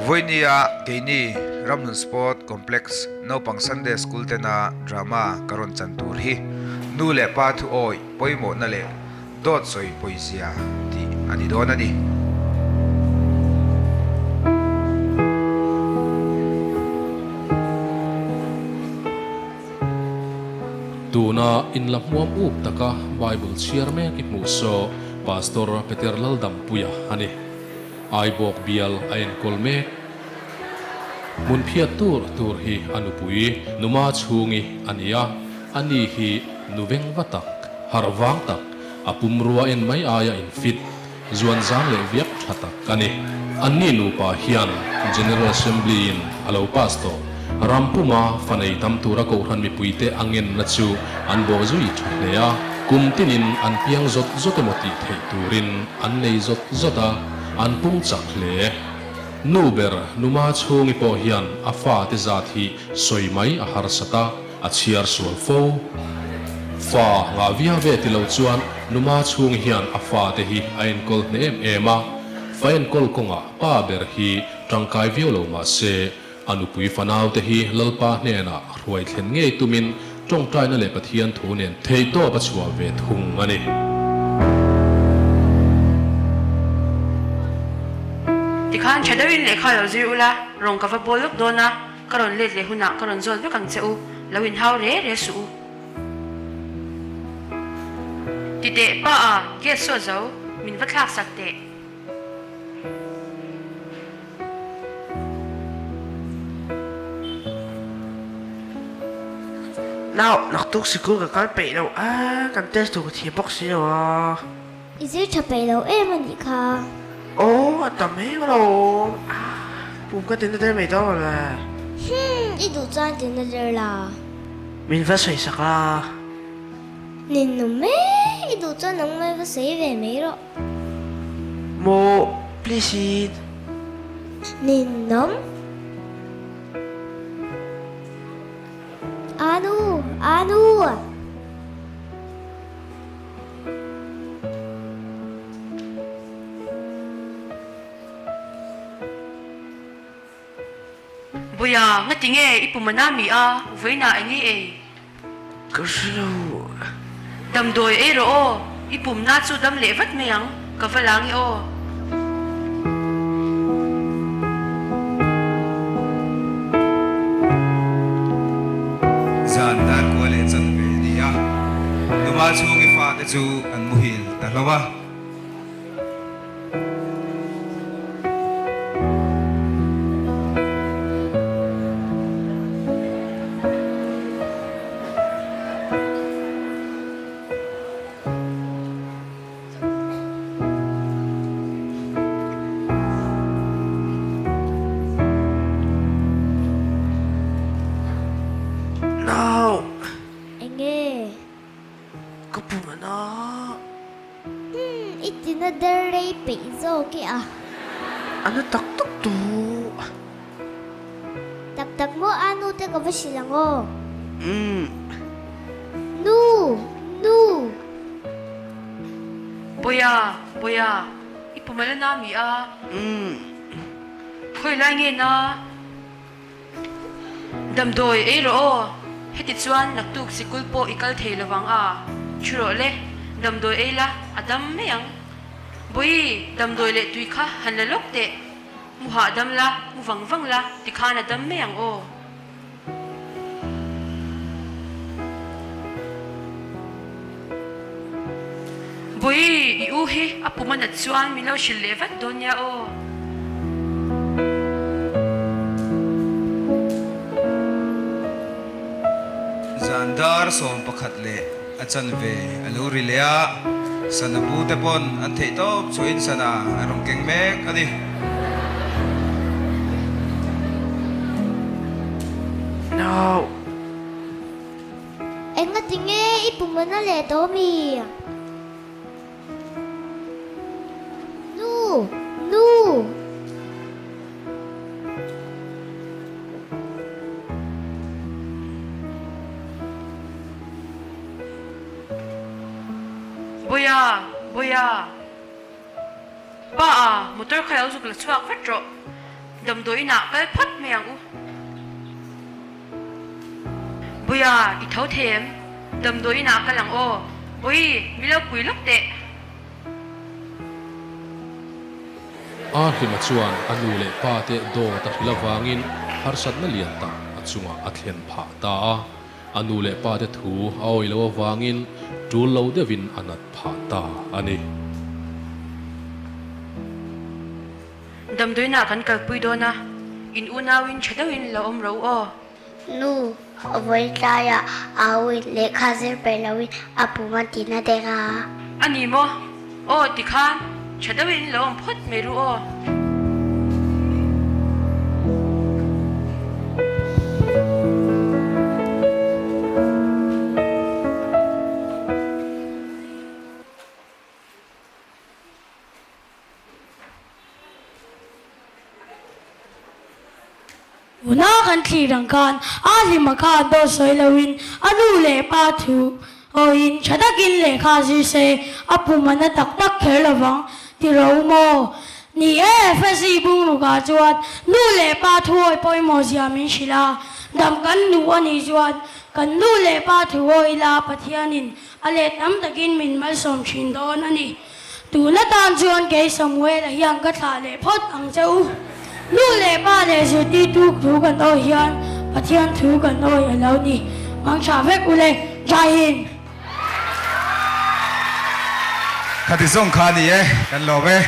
Vawinia keini Ramhlun Sport Complex naupang Sunday School tena drama ka rawn chan tur hi nu leh pa thu awih pawimawhna leh dawt sawi pawizia tih a ni dawn a ni. Tuna inla hmuam up taka Bible chhiar mek i hmuh saw Pastor Peter Laldampuia a ni. Aibawk bial a enkawl mek. Hmun phiat tur tur hi a nupui Numa chhungi a ni a, ani hi nu vengva tak, harh vang tak, a pumrua en mai aia infit, zuan zang leh viak tha tak a ni. Anni nupa hian General Assembly-in a lo pass tawh. Ram puma fa nei tam tura kohhran mipuite a ngenna chu an bawh zui tha hle a, kum tinin an piang zawt zawt emaw tih theih turin an nei zawt zawt a, an pung chak hle. Nu ber Numa chhungi pawh hian a fate zat hi sawi mai a harsat a, a chhiar sual fo. Fa ngah viau ve ti lo chuan Numa chhungi hian a fate hi a enkawl hneh em em a, fa enkawl kawngah pa ber hi tangkai viau lo mah se, A nupui fanaute hi Lalpa hnenah hruai thlen ngei tumin tawngtaina leh Pathian thu nen theihtawp a chhuah ve thung a ni. Tikhan tha deuhin lehkha lo zir ula, rawn ka va bawl lawk dawn a, ka rawn let leh hunah ka rawn zawt vek ang che u, lo inhau re re suh u. Titeh pa a, gas saw zo, min va thlak sak teh. Nau, naktuk sikul ka kal peih lo a, kan test tur ka thiam bawk si lo a. I zir tha peih lo em a nih kha. Aw, a tam em alawm. Pum ka tina der mai dawn lo le. Hum, i duh chuan tina der la. Min va sawi sak la. Ninawm e, i duh chuan nangmah i va sawi ve mai rawh. Maw please in. Ninawm. Anu! Anu! Buia, ngati nge i pum a na mi a, vawiinah eng i ei? Ka hre lo. Damdawi ei rawh aw, i pumna chu dam leh vat mai ang, ka va lang e aw. Zan dar kua leh chan ve a ni a, numa chhungi fate chu an muhil ta hlauh a. Nau. Enge? Ka pum a na. Umm, i tina der rei peih zawk e a. A na tak tak tawh. Tak tak maw a nu te ka va hrilh ang aw. Umm. Nu! Nu! Bawiha! Bawiha! I pum a la na mi a? Umm. Khawi lai nge na? Damdawi ei rawh aw, heti chuan naktuk sikul pawh i kal thei lovang a, thu rawh le, damdawi ei la, a dam mai ang. Bawihi, damdawi leh tui kha han la lawk teh, mu hahdam la, mu vang vang la, tikhan a dam mai ang aw. Bawihi, i u hi a pum a nat chuan min lo hrilh leh vat dawn nia aw. Zan dar 11 leh a chanve a lo ri leh a, sana pu te pawn an theih tawp chhuahin sana an rawn keng mek a ni. No. Engati nge i pum a na leh tawh mi? Nu! Nu! Bawiha! Bawiha! Pa a, motor kha lo zuk la chhuak vat rawh. Damdawi inah kal phawt mai ang u. Buia, i tho thei em? Damdawi inah kal ang aw. Bawi, mi lo pui lawk teh. A hlima chuan a nu leh pa te dawt a hrilh avangin harsatna lian tak a chungah a thlen phah ta a. A nu leh pa te thu a awih loh avangin tul lo deuhin a nat phah ta a ni. Damdawiinah kan kalpui dawn a, in unauin tha deuhin lo awm ro aw. Nu, vawi tlaiah au in lehkha zir peih loin a pum a ti na deuh a. A ni maw? Aw tikhan tha deuhin lo awm phawt mai ru aw. Tuna kan thlir ang khan Ahlima khan dawt sawi loin a nu leh pa thu awiin tha takin lehkha zir se a pum a na tak tak kher lovang ti ro maw? Ni e, Fesi bungrukah chuan nu leh pa thu awi pawimawh zia min hrilh a, dam kan duh a nih chuan kan nu leh pa thu awi ila Pathianin a let tam takin min malsawm thin dawn a ni. Tun atan chuan kei Samuela hian ka thlah leh phawt ang che u. Nu leh pa leh zirtirtu thu kan awi hian Pathian thu kan awi a lo ni. Mang tha vek u le, Jai Hind! Khati zawng kha a ni e, kan lawm e.